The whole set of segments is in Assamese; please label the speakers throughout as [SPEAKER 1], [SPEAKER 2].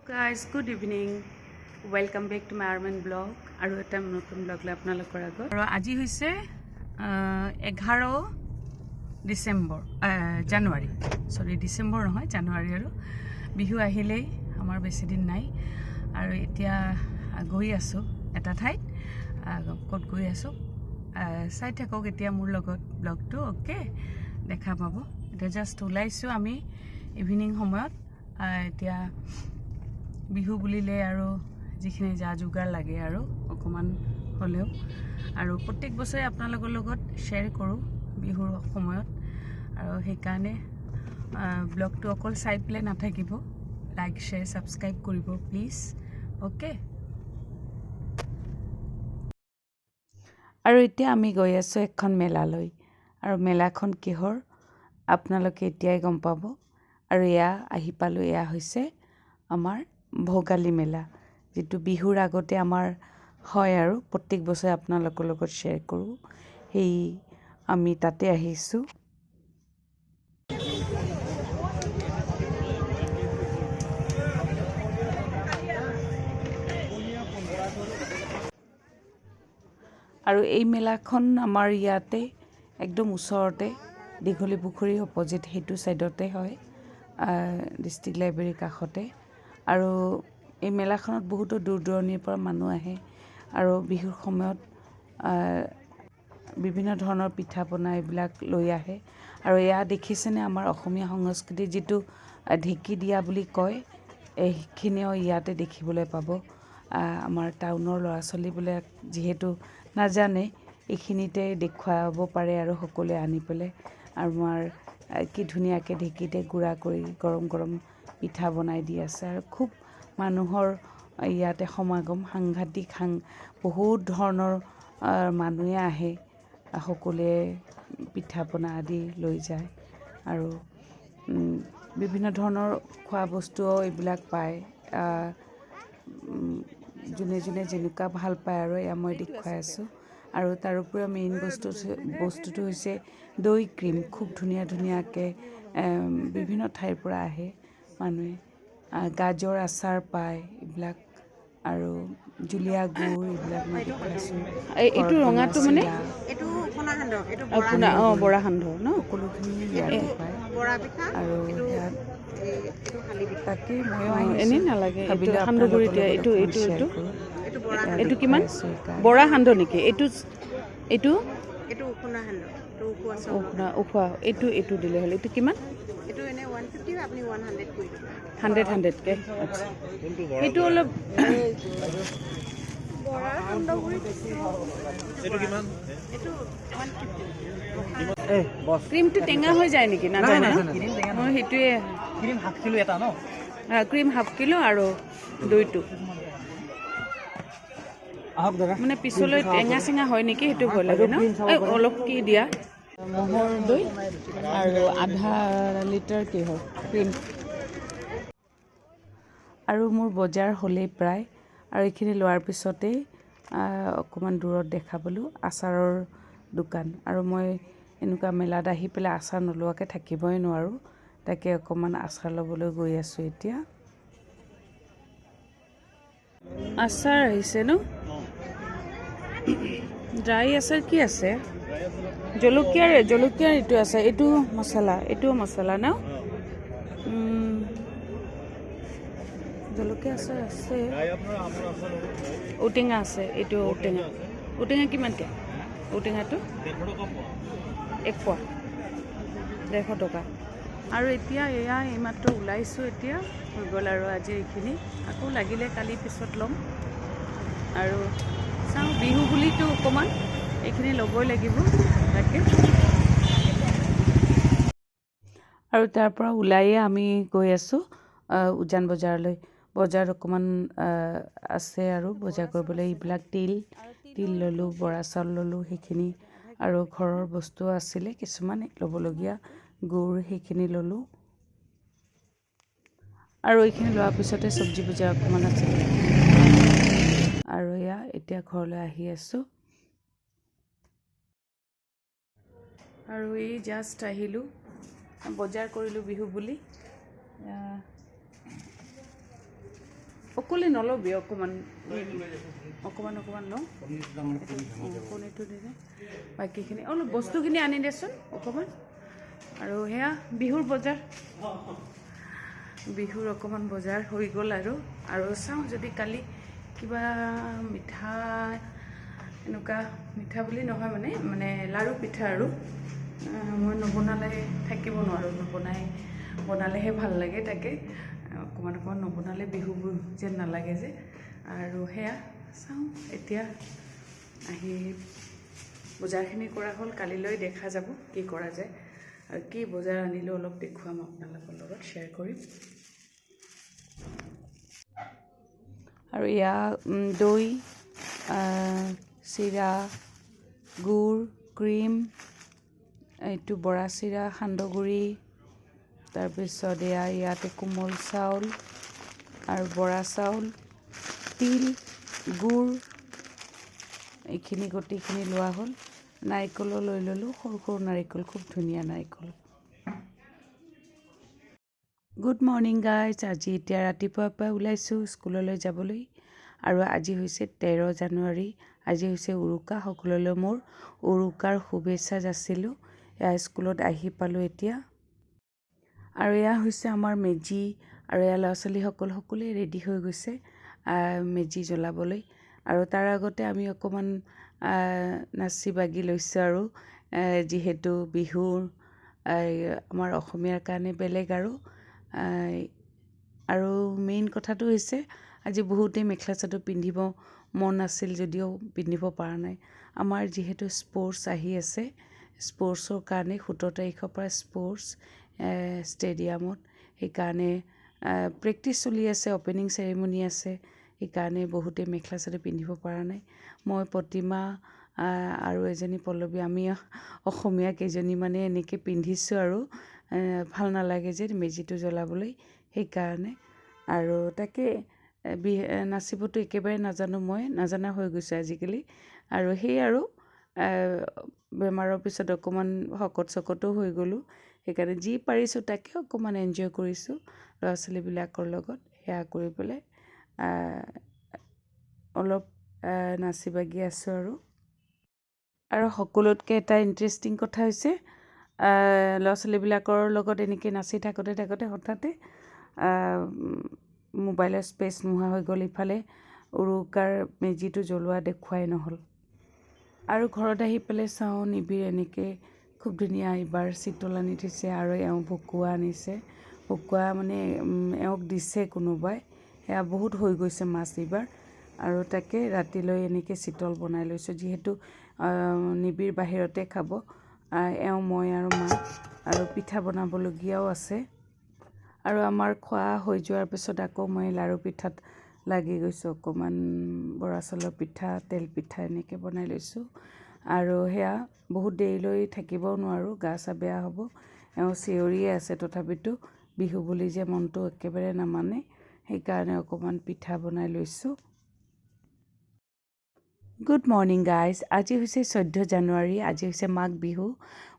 [SPEAKER 1] Guys, good evening, welcome back to my Arman blog. আৰু এটা নতুন ব্লগ লৈ আপোনালোকৰ আগত। আৰু আজি হৈছে 11 ডিচেম্বৰ, জানুৱাৰী, চৰি, ডিচেম্বৰ নহয়, জানুৱাৰী। আৰু বিহু আহিলেই, আমাৰ বেছি দিন নাই। আৰু এতিয়া গৈ আছোঁ এটা ঠাইত। ক'ত গৈ আছোঁ চাই থাকক এতিয়া মোৰ লগত ব্লগটো, অ'কে, দেখা পাব। এতিয়া জাষ্ট ওলাইছোঁ আমি ইভিনিং সময়ত। এতিয়া বিহু বুলিলে আৰু যিখিনি যা যোগাৰ লাগে আৰু অকণমান হ'লেও, আৰু প্ৰত্যেক বছৰে আপোনালোকৰ লগত শ্বেয়াৰ কৰোঁ বিহুৰ সময়ত। আৰু সেইকাৰণে ব্লগটো অকল চাই পেলাই নাথাকিব, লাইক, শ্বেয়াৰ, ছাবস্ক্ৰাইব কৰিব প্লিজ, অ'কে। আৰু এতিয়া আমি গৈ আছোঁ এখন মেলালৈ। আৰু মেলাখন কিহৰ আপোনালোকে এতিয়াই গম পাব। আৰু এয়া আহি পালোঁ। এয়া হৈছে আমাৰ ভোগালী মেলা, যিটো বিহুৰ আগতে আমাৰ হয় আৰু প্ৰত্যেক বছৰে আপোনালোকৰ লগত শ্বেয়াৰ কৰোঁ। সেই আমি তাতে আহিছোঁ। আৰু এই মেলাখন আমাৰ ইয়াতে একদম ওচৰতে, দীঘলী পুখুৰীৰ অপজিট সেইটো ছাইডতে হয়, ডিষ্ট্ৰিক্ট লাইব্ৰেৰীৰ কাষতে। আৰু এই মেলাখনত বহুতো দূৰ দূৰণিৰ পৰা মানুহ আহে আৰু বিহুৰ সময়ত বিভিন্ন ধৰণৰ পিঠা পনা এইবিলাক লৈ আহে। আৰু এয়া দেখিছেনে, আমাৰ অসমীয়া সংস্কৃতিৰ যিটো ঢেঁকী দিয়া বুলি কয়, এইখিনিও ইয়াতে দেখিবলৈ পাব। আমাৰ টাউনৰ ল'ৰা ছোৱালীবিলাক যিহেতু নাজানে, এইখিনিতে দেখুৱাব পাৰে। আৰু সকলোৱে আনি পেলাই আমাৰ কি ধুনীয়াকৈ ঢেঁকীতে গুড়া কৰি গৰম গৰম পিঠা বনাই দি আছে। আৰু খুব মানুহৰ ইয়াতে সমাগম, সাংঘাতিক বহুত ধৰণৰ মানুহে আহে, সকলোৱে পিঠা পনা আদি লৈ যায়। আৰু বিভিন্ন ধৰণৰ খোৱা বস্তুও এইবিলাক পায়, যোনে যোনে যেনেকুৱা ভাল পায়। আৰু এয়া মই দেখুৱাই আছোঁ। আৰু তাৰোপৰিও মেইন বস্তুটো হৈছে দৈ, ক্ৰীম। খুব ধুনীয়া ধুনীয়াকৈ বিভিন্ন ঠাইৰ পৰা আহে মানুহে। গাজৰ আচাৰ পায় এইবিলাক আৰু জুলীয়া গুড়, এইবিলাক মই দেখুৱাইছোঁ।
[SPEAKER 2] এইটো ৰঙাটো মানে
[SPEAKER 3] এইটো খুনা সান্দহ, এইটো বৰা।
[SPEAKER 2] আপোনাৰ বৰা সান্দহ ন?
[SPEAKER 1] সকলোখিনি ইয়াতে পায়।
[SPEAKER 3] বৰা পিঠা।
[SPEAKER 1] আৰু
[SPEAKER 3] এইটো
[SPEAKER 1] ইয়াত
[SPEAKER 3] এইটো শালি পিঠা।
[SPEAKER 1] তাকে ময়ো
[SPEAKER 2] এনেই
[SPEAKER 1] আহিছোঁ,
[SPEAKER 2] নালাগে এইটো।
[SPEAKER 1] ভাবিলোঁ
[SPEAKER 2] সান্দহগুড়ি
[SPEAKER 1] আপোনালোকৰ
[SPEAKER 2] দিয়া
[SPEAKER 1] লগত
[SPEAKER 2] এইটো
[SPEAKER 1] অকণমান
[SPEAKER 2] এইটো
[SPEAKER 1] শ্বেয়াৰ
[SPEAKER 2] এইটো
[SPEAKER 1] কৰোঁ।
[SPEAKER 3] এইটো বৰা।
[SPEAKER 1] এয়া
[SPEAKER 2] এইটো কিমান?
[SPEAKER 1] দেখুৱাই আছোঁ সেইকাৰণে।
[SPEAKER 2] বৰা সান্দহ নেকি এইটো? এইটো
[SPEAKER 3] এইটো খুনা সান্দহ, এইটো উখোৱা চাউলৰ।
[SPEAKER 2] উখোৱা, উখোৱা। এইটো এইটো দিলে হ'ল। এইটো কিমান?
[SPEAKER 3] এইটো এনেই 150, আপুনি 100 কৰি দিব।
[SPEAKER 2] 100 100কৈ, আচ্ছা। সেইটো অলপ
[SPEAKER 3] এইটো 150।
[SPEAKER 2] ক্ৰীমটো টেঙা হৈ যায় নেকি নাজানো ন মই, সেইটোৱে।
[SPEAKER 4] ক্ৰীম হাফ কিলো এটা ন?
[SPEAKER 2] ক্ৰীম হাফ কিলো আৰু দৈটো।
[SPEAKER 4] আহক দাদা।
[SPEAKER 2] মানে পিছলৈ টেঙা চেঙা হয় নেকি, সেইটো ভয় লাগে ন। এই অলপ কি দিয়া, ম'হৰ দৈ আৰু আধা লিটাৰ কি হয় ক্ৰীম।
[SPEAKER 1] আৰু মোৰ বজাৰ হ'লেই প্ৰায়। আৰু এইখিনি লোৱাৰ পিছতেই অকণমান দূৰত দেখা পালোঁ আচাৰৰ দোকান। আৰু মই এনেকুৱা মেলাত আহি পেলাই আচাৰ নোলোৱাকৈ থাকিবই নোৱাৰোঁ। তাকে অকণমান আচাৰ ল'বলৈ গৈ আছোঁ এতিয়া।
[SPEAKER 2] আচাৰ আহিছে ন? ড্ৰাই আচাৰ কি আছে? জলকীয়াৰ, জলকীয়াৰ এইটো আছে। এইটো মছলা, এইটোও মছলা ন? জলকীয়া আচাৰ আছে, ঔটেঙা আছে। এইটো ঔটেঙা, ঔটেঙা কিমানকৈ? ঔটেঙাটো এক পোৱা 150 টকা।
[SPEAKER 1] আৰু এতিয়া এয়া এইমাত্ৰ ওলাইছোঁ। এতিয়া হৈ গ'ল আৰু আজি এইখিনি। আকৌ লাগিলে কালি পিছত ল'ম। আৰু চাওঁ, বিহু বুলিতো অকণমান এইখিনি ল'বই লাগিব, তাকে। আৰু তাৰ পৰা ওলায়ে আমি গৈ আছোঁ উজান বজাৰলৈ। বজাৰত অকণমান আছে আৰু বজাৰ কৰিবলৈ। এইবিলাক তিল, তিল ল'লোঁ, বৰা চাউল ল'লোঁ সেইখিনি। আৰু ঘৰৰ বস্তু আছিলে কিছুমান ল'বলগীয়া, গুৰ, সেইখিনি ল'লোঁ। আৰু এইখিনি লোৱাৰ পিছতে চব্জি বজাৰ অকণমান আছিলে। আৰু এয়া এতিয়া ঘৰলৈ আহি আছোঁ। আৰু এই জাষ্ট আহিলোঁ, বজাৰ কৰিলোঁ বিহু বুলি। অকলে নল'বি, অকণমান অকণমান অকণমান লওঁ। কণীটো দিলে বাকীখিনি অলপ বস্তুখিনি আনি দেচোন অকণমান। আৰু সেয়া বিহুৰ বজাৰ, বিহুৰ অকণমান বজাৰ হৈ গ'ল। আৰু আৰু চাওঁ যদি কালি কিবা মিঠা, এনেকুৱা মিঠা বুলি নহয়, মানে মানে লাড়ু পিঠা আৰু মই নবনালে থাকিব নোৱাৰোঁ, নবনাই বনালেহে ভাল লাগে। তাকে অকণমান অকণমান নবনালে বিহু যেন নালাগে যে। আৰু সেয়া চাওঁ, এতিয়া আহি বজাৰখিনি কৰা হ'ল। কালিলৈ দেখা যাব কি কৰা যায় আৰু কি বজাৰ আনিলোঁ অলপ দেখুৱাম, আপোনালোকৰ লগত শ্বেয়াৰ কৰিম। আৰু এয়া দৈ, চিৰা, গুৰ, ক্ৰীম, এইটো বৰা চিৰা, সান্দহগুড়ি। তাৰপিছত এয়া ইয়াতে কোমল চাউল আৰু বৰা চাউল, তিল, গুৰ, এইখিনি গোটেইখিনি লোৱা হ'ল। নাৰিকলো লৈ ল'লোঁ, সৰু সৰু নাৰিকল, খুব ধুনীয়া নাৰিকল। গুড মৰ্ণিং গাইজ, আজি এতিয়া ৰাতিপুৱাৰ পৰা ওলাইছোঁ স্কুললৈ যাবলৈ। আৰু আজি হৈছে 13 জানুৱাৰী, আজি হৈছে উৰুকা। সকলোলৈ মোৰ উৰুকাৰ শুভেচ্ছা যাচিলোঁ। এয়া স্কুলত আহি পালোঁ এতিয়া। আৰু এয়া হৈছে আমাৰ মেজি। আৰু এয়া ল'ৰা ছোৱালীসকল সকলোৱে ৰেডি হৈ গৈছে মেজি জ্বলাবলৈ। আৰু তাৰ আগতে আমি অকণমান নাচি বাগি লৈছোঁ। আৰু যিহেতু বিহুৰ আমাৰ অসমীয়াৰ কাৰণে বেলেগ। আৰু আৰু মেইন কথাটো হৈছে আজি বহুতেই মেখেলা চাদৰ পিন্ধিব মন আছিল যদিও পিন্ধিব পৰা নাই। আমাৰ যিহেতু স্পৰ্টছ আহি আছে, স্পৰ্টছৰ কাৰণে 17 তাৰিখৰ পৰা স্পৰ্টছ ষ্টেডিয়ামত, সেইকাৰণে প্ৰেক্টিছ চলি আছে, অ'পেনিং চেৰিমনি আছে, সেইকাৰণে বহুতেই মেখেলা চাদৰ পিন্ধিব পৰা নাই। মই, প্ৰতিমা আৰু এজনী পল্লৱী, আমি অসমীয়া কেইজনীমানে এনেকৈ পিন্ধিছোঁ। আৰু ভাল নালাগে যে মেজিটো জ্বলাবলৈ, সেইকাৰণে। আৰু তাকে নাচিবতো একেবাৰে নাজানো মই, নাজানা হৈ গৈছোঁ আজিকালি। আৰু সেই আৰু বেমাৰৰ পিছত অকণমান শকত চকতো হৈ গ'লোঁ, সেইকাৰণে যি পাৰিছোঁ তাকে অকণমান এনজয় কৰিছোঁ ল'ৰা ছোৱালীবিলাকৰ লগত। সেয়া কৰি পেলাই অলপ নাচি বাগি আছোঁ। আৰু আৰু সকলোতকৈ এটা ইণ্টাৰেষ্টিং কথা হৈছে, ল'ৰা ছোৱালীবিলাকৰ লগত এনেকৈ নাচি থাকোঁতে থাকোঁতে হঠাতে মোবাইলৰ স্পেচ নোহোৱা হৈ গ'ল, ইফালে উৰুকাৰ মেজিটো জ্বলোৱা দেখুৱাই নহ'ল। আৰু ঘৰত আহি পেলাই চাওঁ নিবিৰ এনেকৈ খুব ধুনীয়া এইবাৰ চিতল আনি থৈছে আৰু এওঁ ভকুৱা আনিছে। ভকুৱা মানে এওঁক দিছে কোনোবাই, সেয়া বহুত হৈ গৈছে মাছ এইবাৰ। আৰু তাকে ৰাতিলৈ এনেকৈ চিতল বনাই লৈছোঁ, যিহেতু নিবিৰ বাহিৰতে খাব, এওঁ, মই আৰু মা। আৰু পিঠা বনাবলগীয়াও আছে। আৰু আমাৰ খোৱা হৈ যোৱাৰ পিছত আকৌ মই লাড়ু পিঠাত লাগি গৈছোঁ, অকণমান বৰা চাউলৰ পিঠা, তেল পিঠা এনেকৈ বনাই লৈছোঁ। আৰু সেয়া বহুত দেৰিলৈ থাকিবও নোৱাৰোঁ, গা চা বেয়া হ'ব। এওঁ চিঞৰিয়ে আছে, তথাপিতো বিহু বুলি যে মনটো একেবাৰে নামানে, সেইকাৰণে অকণমান পিঠা বনাই লৈছোঁ। গুড মৰ্ণিং গাইজ, আজি হৈছে 14 জানুৱাৰী, আজি হৈছে মাঘ বিহু।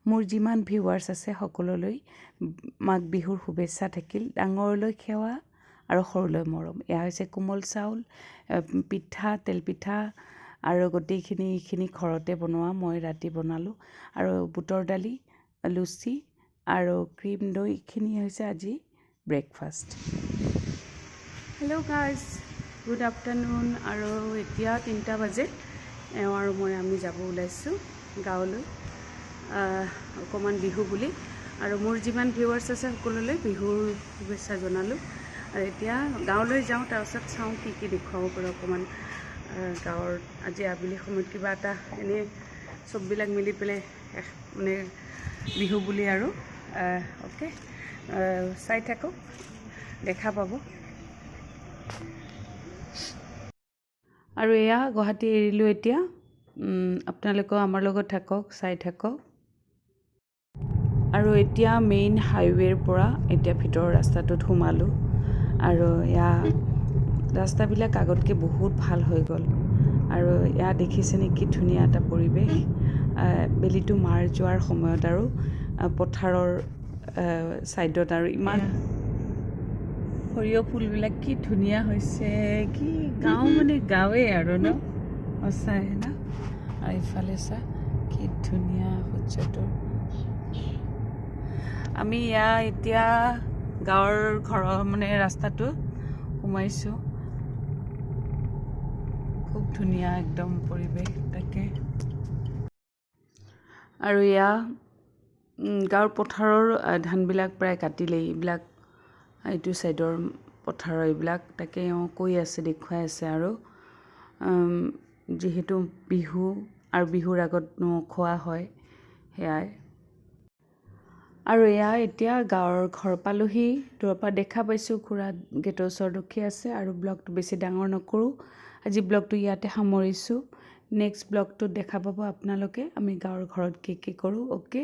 [SPEAKER 1] মোৰ যিমান ভিউৱাৰ্ছ আছে সকলোলৈ মাঘ বিহুৰ শুভেচ্ছা থাকিল। ডাঙৰলৈ সেৱা আৰু সৰুলৈ মৰম। এয়া হৈছে কোমল চাউল, পিঠা, তেল পিঠা আৰু গোটেইখিনি এইখিনি ঘৰতে বনোৱা, মই ৰাতি বনালোঁ। আৰু বুটৰ দালি, লুচি আৰু ক্ৰীম দৈ, এইখিনি হৈছে আজি breakfast. Hello guys, good afternoon. আৰু এতিয়া 3টা বাজে। এওঁ আৰু মই আমি যাব ওলাইছোঁ গাঁৱলৈ অকণমান বিহু বুলি। আৰু মোৰ যিমান ভিউৱাৰ্ছ আছে সকলোলৈ বিহুৰ শুভেচ্ছা জনালোঁ। আৰু এতিয়া গাঁৱলৈ যাওঁ, তাৰপিছত চাওঁ কি কি দেখুৱাব পাৰোঁ অকণমান গাঁৱৰ। আজি আবেলি সময়ত কিবা এটা এনেই চববিলাক মিলি পেলাই মানে বিহু বুলি। আৰু অ'কে, চাই থাকক, দেখা পাব। আৰু এয়া গুৱাহাটী এৰিলোঁ এতিয়া। আপোনালোকেও আমাৰ লগত থাকক, চাই থাকক। আৰু এতিয়া মেইন হাইৱেৰ পৰা এতিয়া ভিতৰৰ ৰাস্তাটোত সোমালোঁ। আৰু এয়া ৰাস্তাবিলাক আগতকৈ বহুত ভাল হৈ গ'ল। আৰু এয়া দেখিছেনে কি ধুনীয়া এটা পৰিৱেশ, বেলিটো মাৰ যোৱাৰ সময়ত আৰু পথাৰৰ ছাইডত আৰু ইমান সৰিয়হ ফুলবিলাক কি ধুনীয়া হৈছে। কি গাঁও মানে গাঁৱেই আৰু ন, সঁচাই ন। আৰু ইফালে চা, কি ধুনীয়া সূৰ্যটো। আমি ইয়াৰ এতিয়া গাঁৱৰ ঘৰৰ মানে ৰাস্তাটো সোমাইছোঁ। খুব ধুনীয়া একদম পৰিৱেশ তাকে। আৰু এয়া গাঁৱৰ পথাৰৰ ধানবিলাক প্ৰায় কাটিলেই। এইবিলাক এইটো ছাইডৰ পথাৰৰ এইবিলাক। তাকে এওঁ কৈ আছে, দেখুৱাই আছে। আৰু যিহেতু বিহু আৰু বিহুৰ আগত খোৱা হয়, সেয়াই। আৰু এয়া এতিয়া গাঁৱৰ ঘৰ পালোহি। দূৰৰ পৰা দেখা পাইছোঁ, খুৰা গেটৰ ওচৰত ৰখি আছে। আৰু ব্লগটো বেছি ডাঙৰ নকৰোঁ, আজি ব্লগটো ইয়াতে সামৰিছোঁ। নেক্সট ব্লগটোত দেখা পাব আপোনালোকে আমি গাঁৱৰ ঘৰত কি কি কৰোঁ। অ'কে,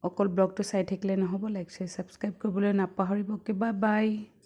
[SPEAKER 1] অকল ব্লগটো চাই থাকিলে নহ'ব, লাইক, শ্বেয়াৰ, ছাবস্ক্ৰাইব কৰিবলৈ নাপাহৰিব। Okay, bye bye.